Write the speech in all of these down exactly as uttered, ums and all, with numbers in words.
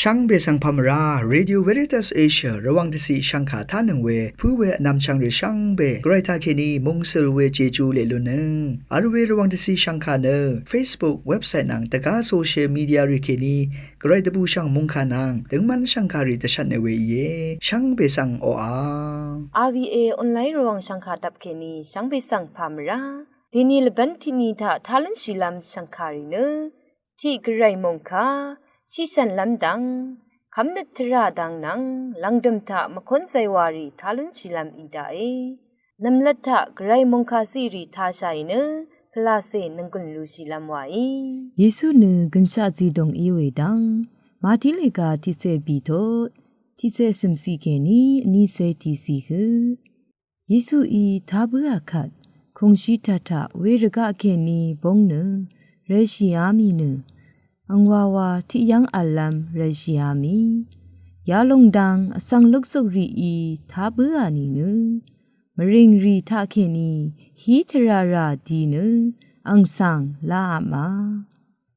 Shvngbe svng pà mvrá, Radio Veritas Asia Rvwàng dvciq shvngkà tánøng we pǿ we vnvmchvng rì shvngbe Gvray taqkèní mungsøl we Jeju leq lunnøng vl we Rvwàng dvciq shvngkà nø Facebook, website nvng dvgá social media rì kèní Gvray dvbùshv̀ng mungkà nvng døngmv́n shv̀ngkàrì dvshvtne we íe. Shvngbe svng oqà. R V A online Rvwàng shv̀ngkà dvp kèní shvngbe svng pà mvrá. Dèní lvbv́n tiqni taq tá lúnshìlv́m shv̀ngkàrì nø tiq Gvray mòngkà shíshv̀nlv́m dvng kv́mnøt tvrà dang nvng lv̀ngdø̀m taq mvkónzay wàrì tá lúnshìlv́m í daqe. Nv̀mlat taq Gvray mòngkà zìrì tāshàì nø pvlacè nvnggùn lushìlv́m wàí. Yesu nø gønshaq zìdòng í we dvng Mati lèga tiqcè bìtot tiqcè cø̀mcì kèní vnícè tìcì hø. Yesuí tá bǿà kvt kùngshí taq taq we rvgaq kèní bóng nø rvlshìá mì nø angwawa tiqyv́ng v̀llv́m rvlshìá mì. Yalòng dang vsvng luksukrìí tá bǿà nìnø mvrìngrì taqkèní hí tvràrà di nø ang svng láapmà.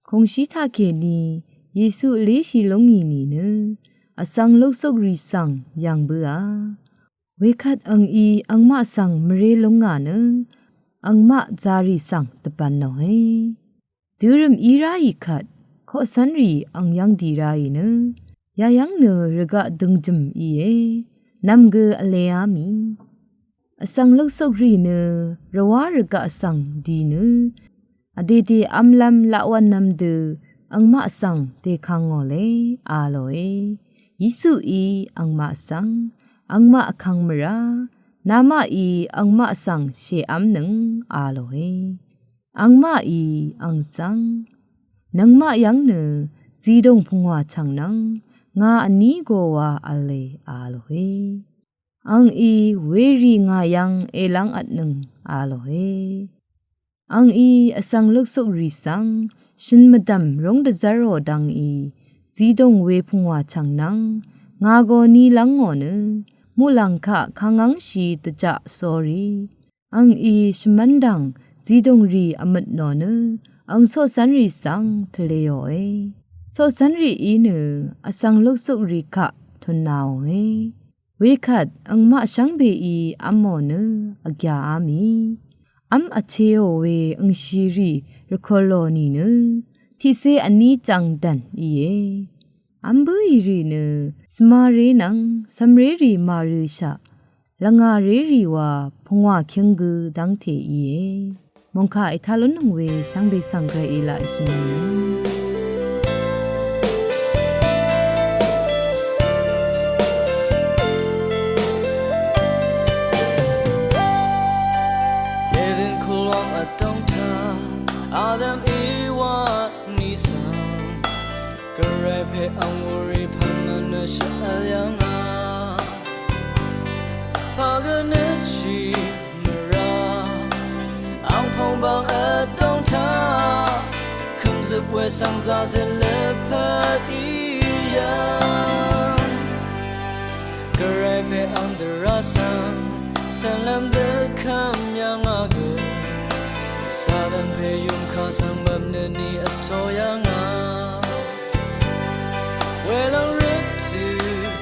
Kùngshí taqkèní Yesu vléshì lúngì nìnø vsvng luksukrì svng yv̀ng bǿà. Wekvt angí angmaq svng mvré lúngà nø angmaq zārì svng dvbvnòe. Dørø̀m í ráì kvt koqcv́nrì ang yv́ng dì ráì nø yayv́ng nø rvgaq døngjø̀m íe. Nv̀m gø vleá mì. Vsvng luksukrì nø rvwá rvgaq svng dì nø vdèdè v́mlv́m laq wv̄nnv̄m dø angmaq svng dèkvngò le a lòe. Yesuí angmaq svng, angmaq vkvng mvrá, namaqí angmaq svng shèv́mnøng a lòe. Angmaqí ang svng, nøngmaq yv́ng nø zìdòng pungwà chv̀ngnvng ngà vní gowa v̄le a lòe. Angí werì ngà yv́ng èlv́ng vtnøng a lòe. Angí vsvng luksukrì svng shø̀n mvdv̀m rúng dvzv́rò dvngí zìdòng we pungwà chv̀ngnvng ngà go ní lv́ngò nø muqlàng kaq kangv́ngshì dvjaq sórí. Angí shvmv́n dv̀ng zìdòngrì vmøt nò nø ang coqcv́nrì svng tvlēòe. Coqcv́nrìí nø vsvng luksukrì kaq tùnnaòe. Wekvt angmaq shvngbeí v́mò nø vgyàá mì. V́m vcheò we angshirì rvkùlò nìnø tiqcé vní chv̀ng dv̀n íe. V́m bǿì rì nø svmaré nvng cv̀mrérì màrø̄shaq lvngàrérì wa pungwà kyøng gø dv́ngte íe. Mòngkà ètá lúnnøng we shvngbe svng gvray èlaq èshø̀n nìnø. Mèvøn kulwang vdóng taq Adam Ewa nìsvng gvray pè ang wurì pv̀n mvnø shvl yv̀ngà. Pagønøtshì mvrá ang pòngbang vdóng taq kø̀mzøp we svng zazøt lvpat í yv̀ng. Gvray pè ang dvrá svng cv̀nlv́m dvkvm yv̀ngà gø Satan pè yùmkà svng bv̀mnøt ni vtō yv̀ngà. Welòng røt tø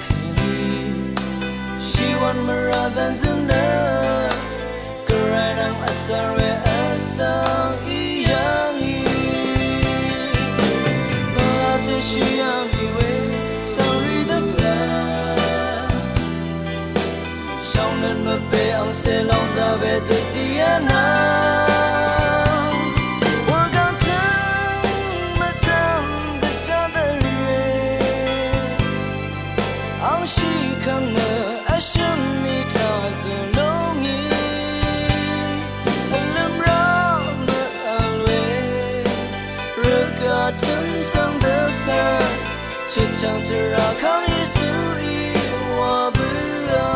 kèní shìwv̀n mvrà dv̀nzø̀m nø gvray nvng vsvng we vsvng í yv̀ngì. Pvlacè shì yv̀ngì we svng rì dvpvt shvngnøt mvbe angcè lòng zaqbe dø dìá nvng wurgvng tø̀ng mvtv̀ng dvshá dvre. Angshì kv̀ng nø vshø̀m ni taq zø̀ lúngì. Vlø̀m rá mvvl we rvgaq tø̀m svng dvpvt chøtchv̀ng tvrà kang Yesuí wa bǿà.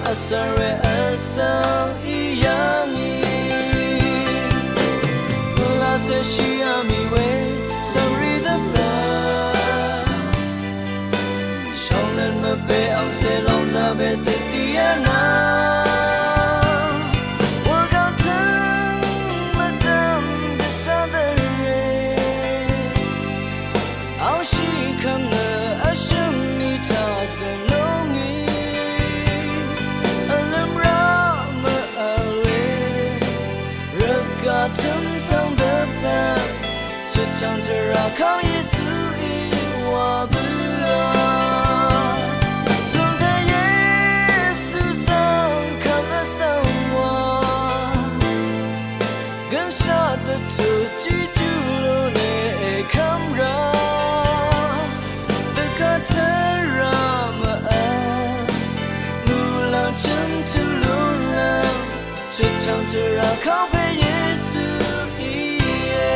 Vsvng we vsvng í yv̀ngì, pvlacè shìá mì we svng rì dvpvt, shvngnøt mvpè angcè lòngzà we dø dìá nà, wurgvtøng mvdv̀m dvshá dvre, angshì kvmnø vshø̀m mì taq zø̀ lúngì, vlø̀m rá mø vl we, rvgaq tø̀m svng dvpvt, chøtchv̀ng tvrà kang Yesuí wa bǿà. Zùngte Yesu svng kvm vsvng wa, gøngshaq dvtut Jejú lú lè èkv́m rá, dvgaq tvrà mv-vl, muqlàng chø̀m tuq lúnlv́m, chøtchv̀ng tvrà kangpè Yesu íe.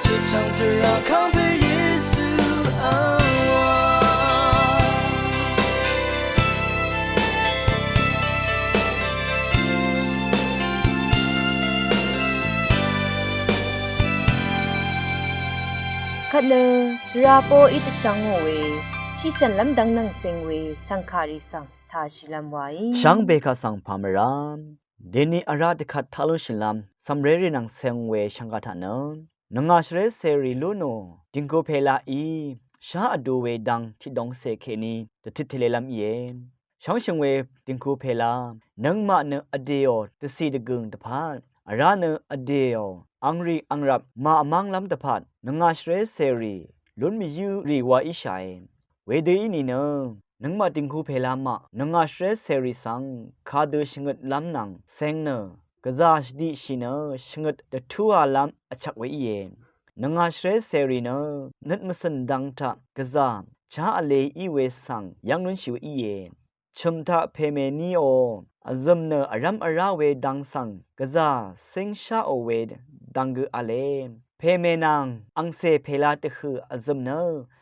Chøtchv̀ng tvrà kangpè Yesu vl wa. Kvt nø shvra poqí dvshvngò we, shìshv̀n lv́m dvng nvng seng we shv̀ngkàrì svng tàshìlv́m waí. Shvngbe kaq svng pà mvrá. Dèni vrá dvkvt taq lúnshìlv́m cv̀mrérì nvng seng we shv̀ngkà taq nø, nvngà shvré cèrì lúnò dìngku pèlaí shá vdu we dang tiqdongcè kèní dvtøt tvlelv́m íe. Shvngshø̀ng we dìngku pèla, nøngmaq nø vdèò dvcì dvgø̀ng dvpvt, vrá nø vdèò angrì angrvp màvmv́nglv́m dvpvt, nvngà shvré cèrì lún mvyǿ rì wa íshàe. Wedø í nìnø, nøngmaq dìngku pèla maq nvngà shvré cèrì svng kadø shvngøtlv́m nvng seng nø, gvzà shvdiqshì nø shvngøt dvtúalv́m vchvk we íe. Nvngà shvré cèrì nø nøt mvcø̀n dang taq gvzà chá vlē í we svng yv́ng lúnshì we íe. Chø̀m taq pèmè níò, vzø̀m nø vrv́m vrá we dang svng gvzà cíngsháò we dang gø v̄le. Pèmè nvng angcè pèla dvhø̀ vzø̀m nø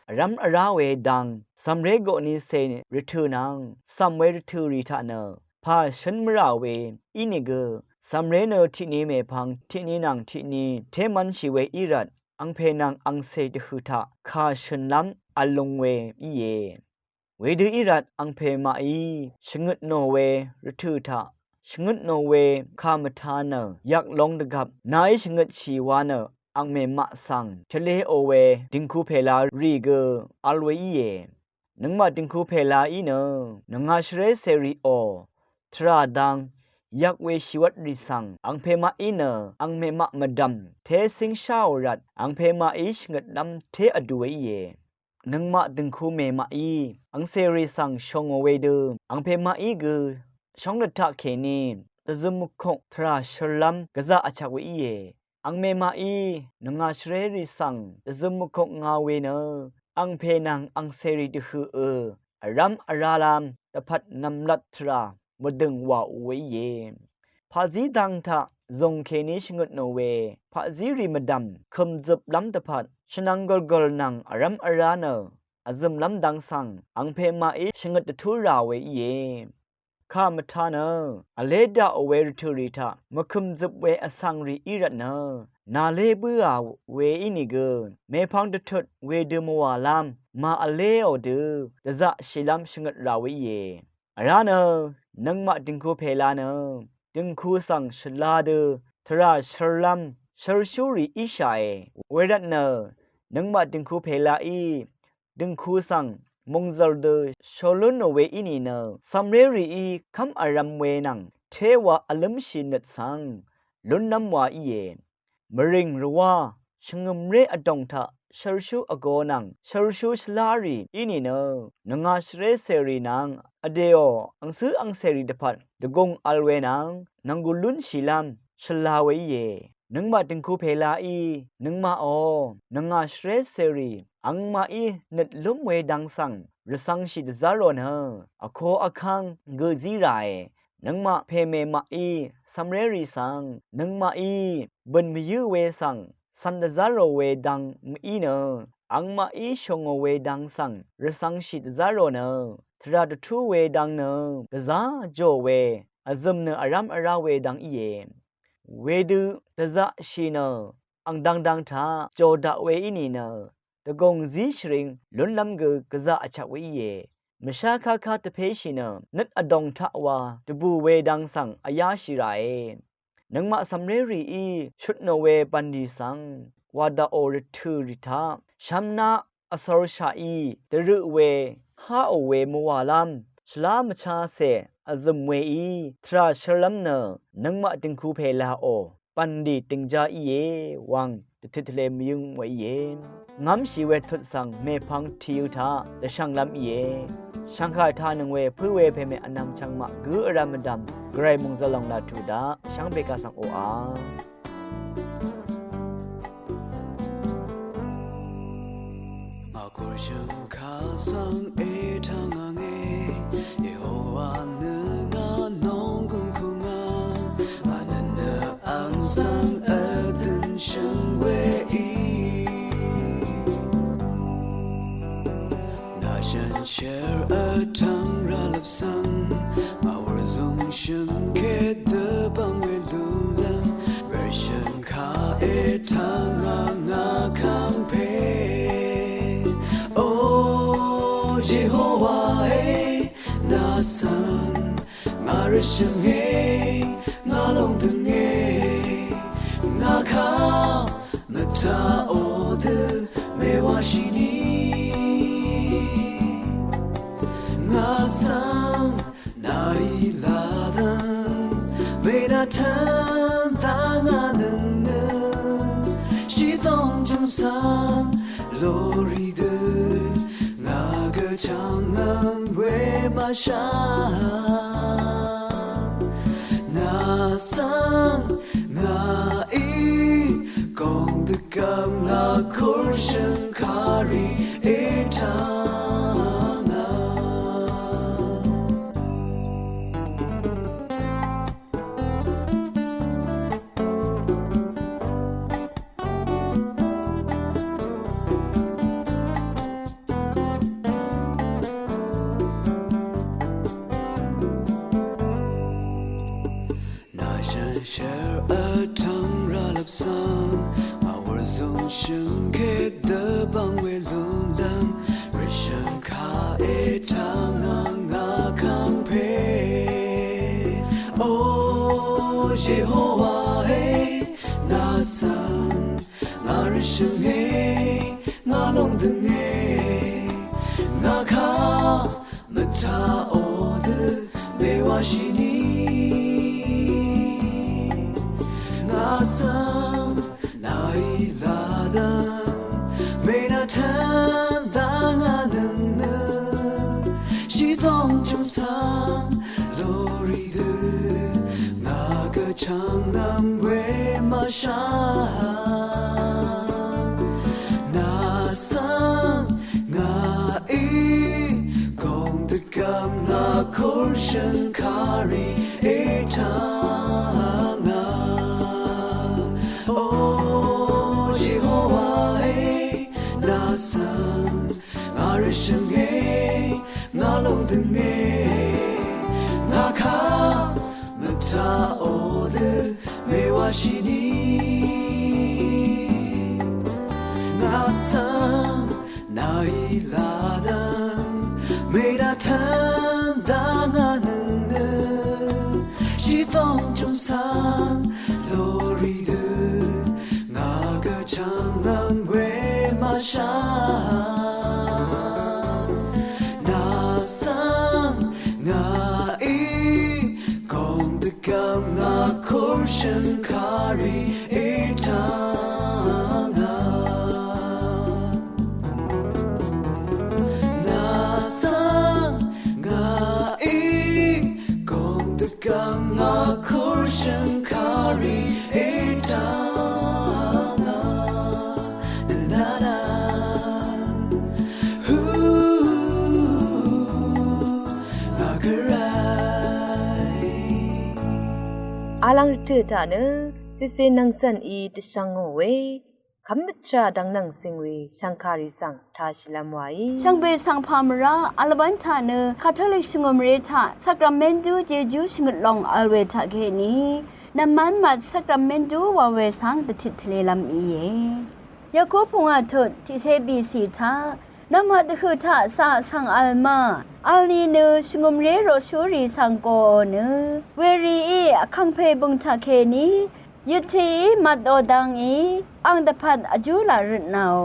vrv́m vrá we dang cv̀mré goqnicè rvtø̀ nvng cv̀m we rvtø̀ rì taq nø pà shǿn mvrà we ínìgø, cv̀mré nø tiqni mèpvng tiqni nvng tiqni té mv́nshì we í rvt, angpè nvng angcè dvhø̀ taq kà shø̀nlv́m v̄l lung we íe. Wedø í rvt angpè maqí shvngøtnò we rvtø̀ taq shvngøtnò we kà mvtā nø yvk long dvgvp nàí shvngøtshì wa nø angmè maq svng tvlēò we dìngku pèla rì gø vl we íe. Nøngmaq dìngku pèlaí nø nvngà shvré cèrìò tvrà dang yvk we shìwvtrì svng angpè maqí nø angmè maq mvdv̀m té cíngsháò rvt angpè maqí shvngøtlv́m té vdu we íe. Nøngmaq dø̀ngkumè maqí angcèrì svng shòngò wedø angpè maqí gø shóng dvtaqkèní dvzøm mvkok tvrà shørlv́m gvzà vchvk we íe. Angmè maqí nvngà shvrérì svng dvzøm mvkok nga we nø angpè nvng angcèrì dvhø̀ ø vrv́m vrálv́m dvpvt nv̀mlat tvrà mvdø̀ng wàò we íe. Paqzí dang taq zùng kèní shvngøtnò we paqzírì mvdv̀m kø̀mzøplv́m dvpvt shvnvng gølgø̀l nvng vrv́m vrá nø vzø̀mlv́m dang svng angpè maqí shvngøt dvtú rà we íe. Kà mvtā nø vlé daqò we rvtø̀rì taq mvkø̀mzøp we vsvngrì í rvtnø nàlé bǿà we ínìgø mèpvng dvtut wedø mvwàlv́m màvléò dø dvzaqshìlv́m shvngøt rà we íe. Vrá nø nøngmaq dø̀ngku pèla nø dø̀ngku svng shvla dø tvrà shørlv́m shørshúrì íshàe. Wervtnø nøngmaq dø̀ngku pèlaí dø̀ngku svng mòngzv̀l dø shòlúnò we í nìnø cv̀mrérìí kv́m vrv̄m we nvng téwa vlǿmshì nøt svng lúnlv́m wa íe. Mvrìng rvwá shvngø̀mré vdòng taq shørshú vgō nvng shørshú shvlárì í nìnø nvngā shvrécèrì nvng vdèò angcǿ angcèrì dvpvt dvgùng vl we nvng nv̀nggù lúnshìlv́m shvla we íe. Nøngmaq dø̀ngku pèlaí nøngmaqò nvngā shvrécèrì angmaqí nøt lúm we dang svng rvcv̄ngshì dvzv́r rò nø vko vkv́ng gø zí ràe. Nøngmaq pèmè maqí cv̀mrérì svng nøngmaqí bø̀n mvyǿ we svng cv̀n dvzv́r rò we dang mví nø angmaqí shòngò we dang svng rvcv̄ngshì dvzv́r rò nø tvrà dvtú we dang nø gvzá jò we vzø̀m nø vrv́m vrá we dang íe. Wedø dvzaqshì nø ang dangdang taq jò daq we í nìnø dvgùng zí shvring lúnlv́m gø gvzaq vchvk we íe. Mvshá káká dvpéshì nø nøt vdòng taq wa dvbù we dang svng vyáshì ràe. Nøngmaq cv̀mré rìí shutnò we bv̀nlì svng wà daqò rvtø̀ rì taq shvmnaq vcòrshaqí dvrøq we háò we mvwàlv́m shvlá mvchacè vzø̀m weí tvrà shørlv́m nø nøngmaq dø̀ngku pè laqò bv̀nlì dø̀ngjá íe wvng dvtøt tvle mvyǿng we íe. Ngv́mshì we tut svng mèpvng tìø taq dvshvnglv́m íe. Shv̀ngkà taq nøng we pǿ we pèmè vnvm chvngmaq gǿ vrv̄m mvdv̀m gvray mòngzø̀l lòng laq tuq daq shvngbe kaq svng oqà. Ngà kùrshø̀ng kà svng ètvng àngé, Yehowa nø ngà nònggùn kùngà, ngà nø nø ang svng vdø̀n shø̀ng weí. Ngà shànshér vtvng rvlvp svng, ngà wur zø̀ng shø̀ng kèdø bv̀ng we lúnlv́m, rvshø̀ng kà ètvng àngá kv́ng pè. O Yehowa e, nà svng ngà rvshø̀nge, ngà lóngdønge, ngà kaq mvtaqò dø mèwáshì nì. Ngà svng nàí ládv́ng mènàtv́n dv́ngà nøng nø shìdòng jùm svng lórí dø ngà gø chv̀ngnvm we màshà. Nà svng ngàí gòng dvgv̀m ngà kùrshø̀ng kàrì ètv́ngà. Nà shànshér vtvng rvlvp svng, ngà wur zø̀ng shø̀ng kèdø bv̀ng we lúnlv́m, rvshø̀ng kà ètv́ngà ngà kv́ng pè. O Yehowa e, nà svng ngà rvshø̀nge, ngà lóngdønge, ngà kaq mvtaqò dø mèwáshì nì. Ngà svng nàí ládv́ng mènàtv́n dv́ngà nøng nø shìdòng jùm svng lórí dø ngà gø chv̀ngnvm we màshà. Nà svng ngàí gòng dvgv̀m ngà kùrshø̀ng kàrì ètv́ngà. O Yehowa e, nà svng ngà rvshø̀nge, ngà lóngdønge, ngà kaq mvtaqò dø mèwáshì nì. Ngà svng nàí ládv́ng mènàtv́n dv́ngà nøng nø shìdòng jùm svng lórí dø ngà gø chv̀ngnvm we màshà. Nà svng ngàí gòng dvgv̀m ngà kùrshø̀ng kàrì ètv́ngà. Nà svng ngàí gòng dvgv̀m ngà kùrshø̀ng kàrì ètv́ngà. Nà nà nà. Hu, ngà gvray. Alvng rvtø̀ taq nø cìcì nvng cv̀n í dvshvngò we kv́mnøt tvrà dvng nvng sìng we shv̀ngkàrì svng tāshìlv́m wàí. Shvngbe svng pà mvrá vl vbán taq nø Katolik shvngø̀mré taq sakramentu jejú shvngøt lòng vl we taqkèní nvmv́n mvt sakramentu wa we svng dvtit tvlelv́m íe. Yaku pungwà tut tiqcé bìcì taq nvmhat dvhø̀ taq cà svng vl ma vl ni nø shvngø̀mré roqshúrì svng goò nø werií vkàngpè bø̀ng taqkèní yøttií mvtò dvngí ang dvpvt vjú laq røtnaò.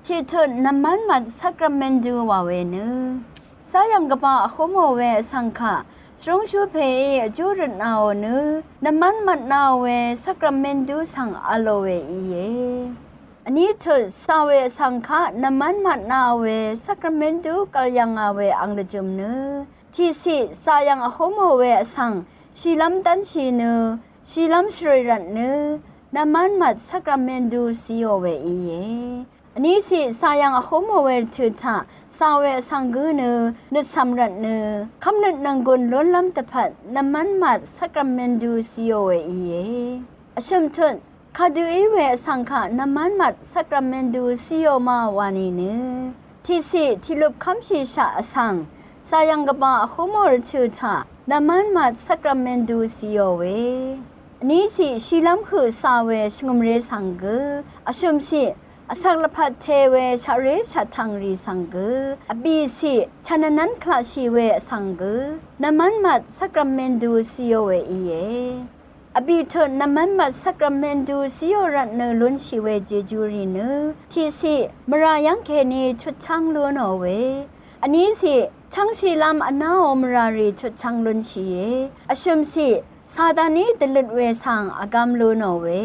Tiqtut nvmv́n mvt sakramentu wa we nø záyv̀ng gvbà vhúmò we vsvng kaq shvrúngshú pèí vjú røtnaò nø nvmv́n mvtnaò we sakramentu svng vlò we íe. Vní tut cà we vsvng kaq nvmv́n mvtnaò we sakramentu gv̀l yv̀ngà we ang dvjø̀m nø tiqciq cà yv̀ng vhúmò we vsvng shìlv́m dv́nshì nø shìlv́m shvrø̀ì rvtnø nvmv́n mvt sakramentu cìò we íe. Vní ciq cà yv̀ng vhúmò we rvtø̀ taq cà we vsvng gǿ nø nøtsvm rvtnø kv́mnøt nvnggùn lúnlv́m dvpvt nvmv́n mvt sakramentu cìò we íe. Vshø̀m tut kadø í we vsvng kaq nvmv́n mvt sakramentu cìò ma wa nìnø tiqciq tiqlup kv́mshìshaq vsvng cà yv̀ng gvbà vhúmò rvtø̀ taq nvmv́n mvt sakramentu cìò we. Vní ciq shìlv́m høq cà we shvngø̀mré svng gø, vshø̀m ciq vsak lvpat te we shaqré shaqtv̀ngrì svng gø, vbì ciq chv̀n vnv́n klaqshì we vsvng gø nvmv́n mvt sakramentu cìò we íe. Vbì tut nvmv́n mvt sakramentu cìò rvtnø lúnshì we jejurì nø tiqciq mvrà yv́ng kèní chutchv́ng lúnò we. Vní ciq chv́ngshìlv́m vnáò mvràrì chutchv́ng lúnshìe. Vshø̀m ciq Sataní dvløt we svng vgvm lúnò we.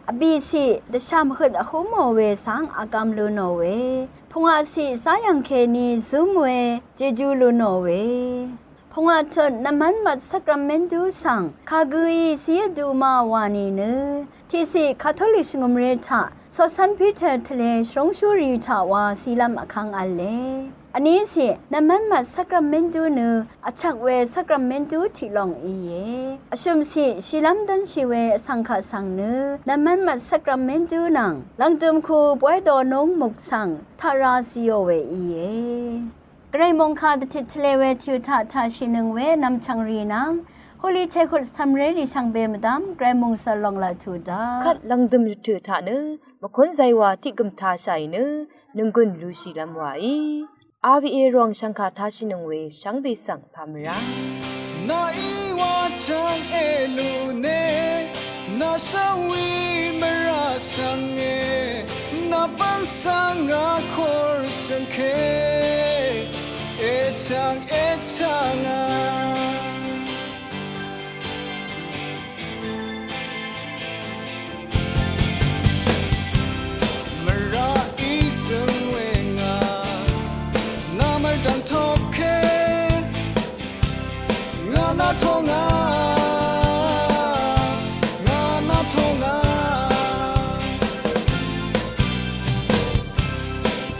Vbì ciq dvshàm høt vhúmò we svng vgvm lúnò we. Pungwà ciq záyv̀ng kèní zǿm we jejú lúnò we. Pungwà tut nvmv́n mvt sakramentu svng kagǿí cìvdu ma wa nìnø tiqciq Katolik shvngø̀mré taq coqcv́n Piter tvlē shvrúngshúrì taq wa cìlv́m vkv́ng v̄le. Vní ciq nvmv́n mvt sakramentu nø vchvk we sakramentu tiq lòng íe. Vshø̀m ciq shìlv́m dv́nshì we vsvng kaq svng nø nvmv́n mvt sakramentu nvng lv̀ngdø̀m ku bwáy donúng muk svng taq ra cìò we íe. Gvray mòngkà dvtit tvlē we tø̀ taq taqshìnøng we nvmchv̀ngrì nvng hoqli chèhut cv̀mrérì shvngbe mvdv́m Gvray mòngsvl lòng laq tuq daq kvt lv̀ngdø̀m rvtø̀ taq nø mvkún zaywà tiq gø̀m tāshàì nø nònggùn lushìlv́m wàí. RVA Rvwàng shv̀ngkà tāshìnøng we shvngbe svng pà mvrá. Nàí wa chvng èlùne, nà shvwi mvrà shvnge, nà bvng svng a kor shvngke, èchvng èchvng a. Mvrà í svng we ngà, nà mvrdv̀ng toke, ngà nà tongà, ngà nà tongà.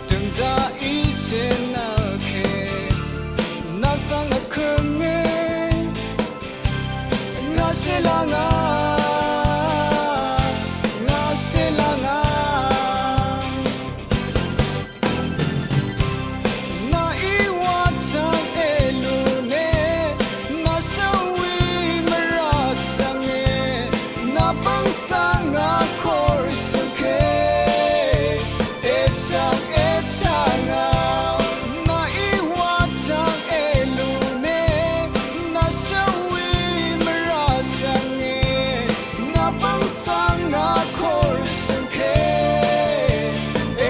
Dø̀ngzà í shènvke, nà svng vkønge, ngà shèlvngà, ngà shèlvngà. Nàí wa chvng èlùne, nà shvwi mvrà shvnge, nà bvng svng a kor shvngke, èchvng èchvng a. Nàí wa chvng èlùne, nà shvwi mvrà shvnge, nà bvng svng a kor shvngke,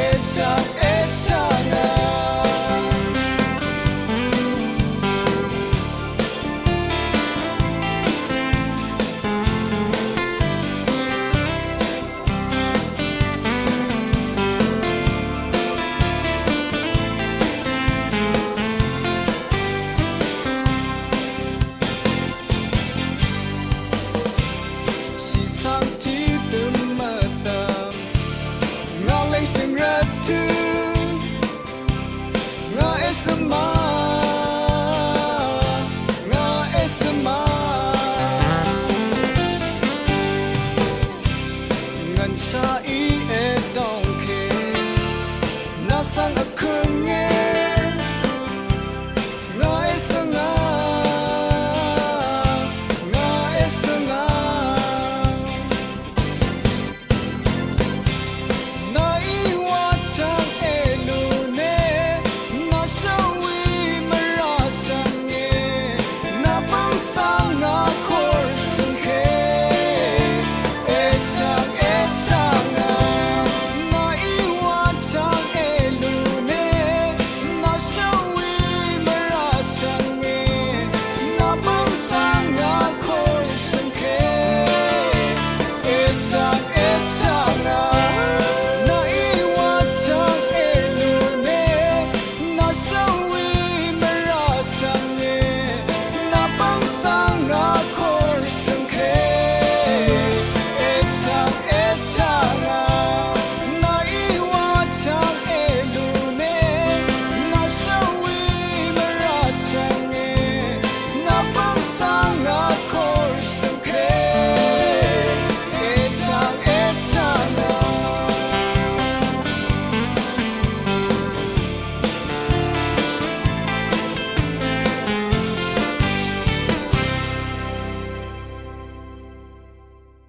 èchvng èchvng a. Shìsang tiq døm mvdvm, ngà leng shø̀ng rvt tø, ngà èsvma